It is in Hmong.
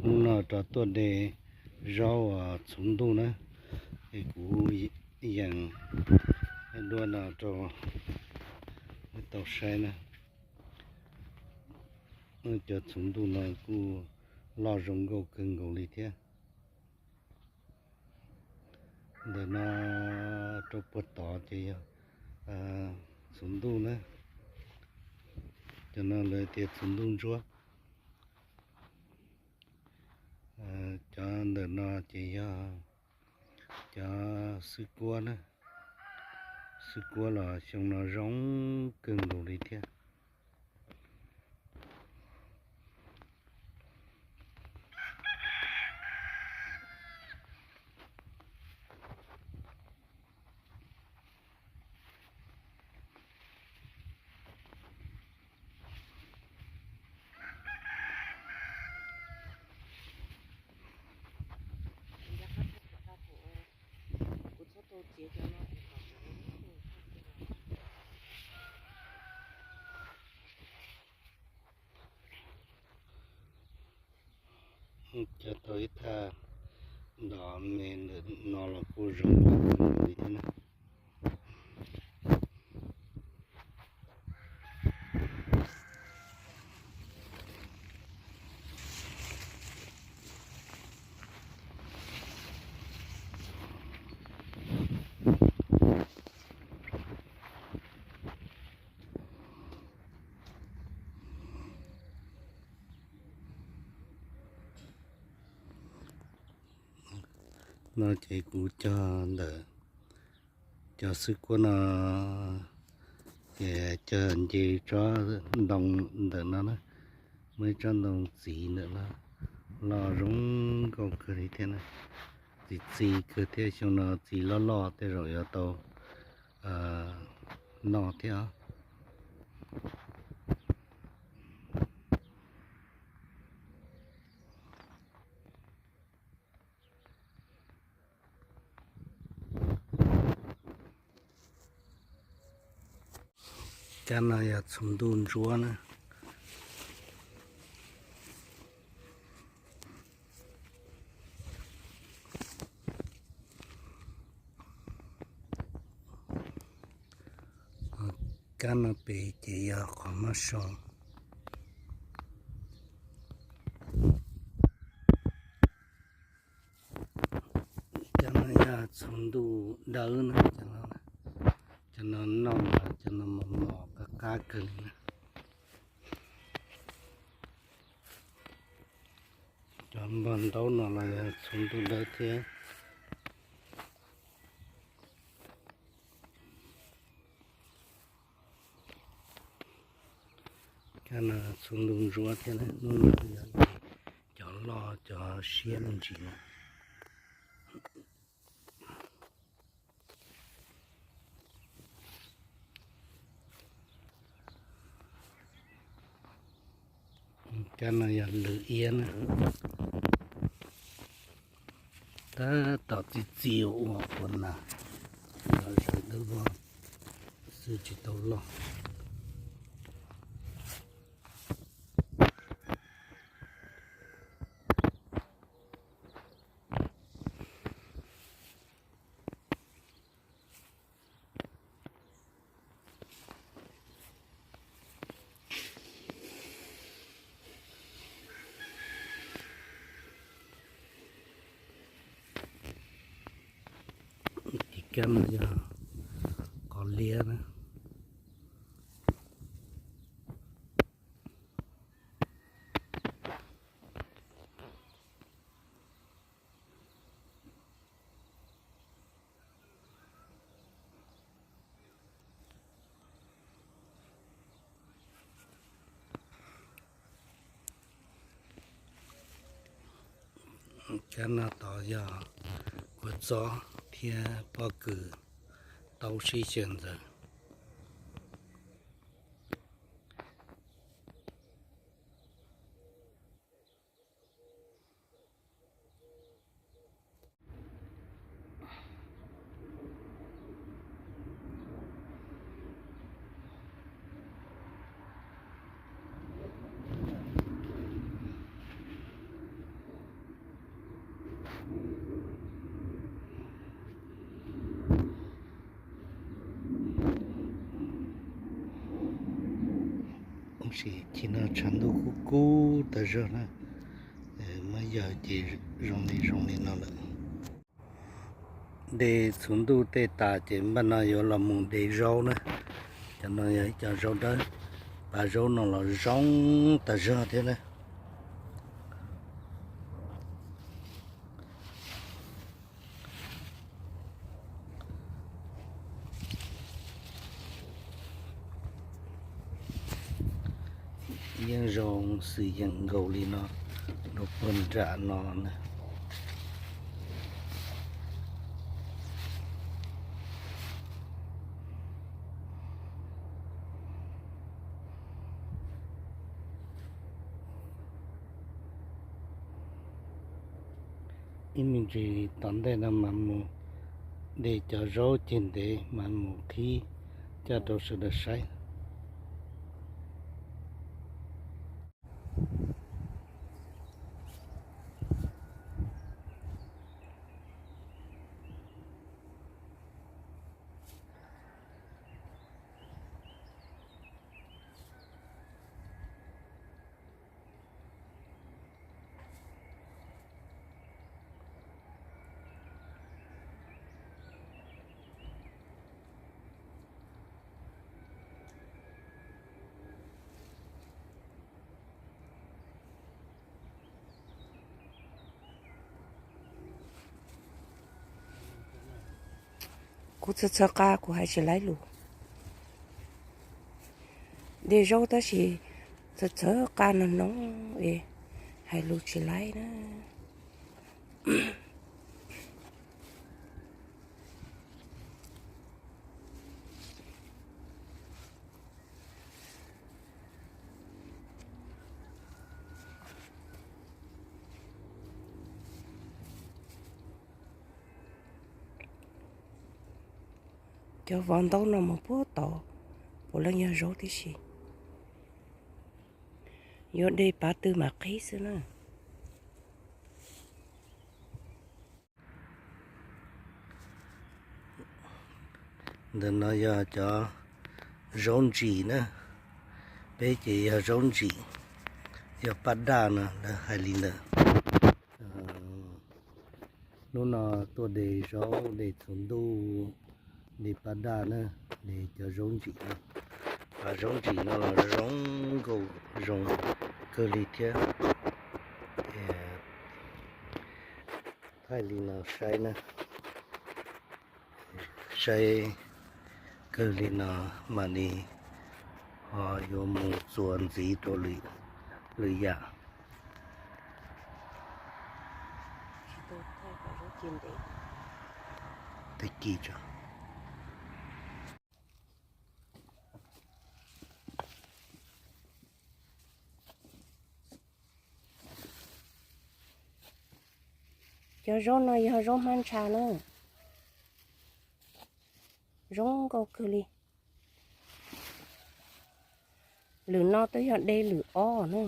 Hnub no rov tuaj de zaub txhuv ntuj na, es kuv yees dua no rau tau saib na. Cov txhuv ntuj no kuj loj zoo nkauj kawg nkaus li thiab. Ntawm no rau puag tod ces yog txhuv ntuj na, cov no lawv tias txhuv ntuj ntsuab. Cov ntawm no ces yog cov xwb kuab na, xwb kuab los xyoo no zoo kawg nkaus li thiab. Cog tau ib thaj nrov me ntawm no los kuj zoo li thiab na. No ces kuv cog ntawm cov xwb kuab no, ces cog nce tsob ntoo ntawm no na, muaj ib tsob ntoo txiv ntawm no, loj zoo nkauj kawg li thiab na. Txiv txiv kawg thiab, xyoo no txiv loj loj tej zaum yuav tau noj thiab os. Kab no yog txhuv ntuj ntsuab na. Kab no pem ces yog qhov mab soo. Cov no yog txhuv ntuj dawb na, cov no noj mas cov no mos mos qab qab kawg li na. Cov npog ntaub no los yog txhuv ntuj dawb thiab. Kab no txhuv ntuj ntsuab thiab, hnub no yog cov loj cov siab me ntsis na. Kab no yog lwm iab na. Tab tom txi txiv ua quav nas, los zawm dawb vog xwb tsis tau loj. Tis kab no yog qos liab na. Kab no tod yog kua txob thiab pob kws tau sib xyaw ntxaws. Chim no tshav ntuj kub kub tas zog na, muab yawg ces zoo li zoo li no lawm. De txhuv ntuj tej tas ces npaj no yuav los mus de zaub na. Cov no yog ib co zaub dawb, pas zaub no los zoo tas zog thiab na. Yeej zoo xwm yeem nkaus li no, rau puag nram no na. Ib me ntsis tom ntej no mas mus de cov zaub ceg ntev mas mus qhib coj rau sawv daws saib. Kuv txhawv txhawv qa kuv hais tsis laib lus. De zaub tab sis txhawv txhawv qa no no es hais lus tsis laib na. Cov vov ntaub no mus puag tod, puav leej yog zaub tib si. Yuav de pav twg mam qhib xwb na. Ntawm no yog cov zaub ntsim na, peb ces yog zaub ntsim, yog paj daj no lawv hais li ntawd. Hnub no tuaj de zaub de txhuv ntuj, de paj daj na, de cov zaub ntsim no. Zaub ntsim no los zoo nkauj zoo kawg li thiab. Thaij li no saib na, saib kawg li no mam li ho yuav mus txuas ntxiv rau lwm yam. Tag kis tso. Cov zaub no yog zaub hmab ntsha na, zoo nkauj kawg li. Lwm no twb yog de lwm ob na.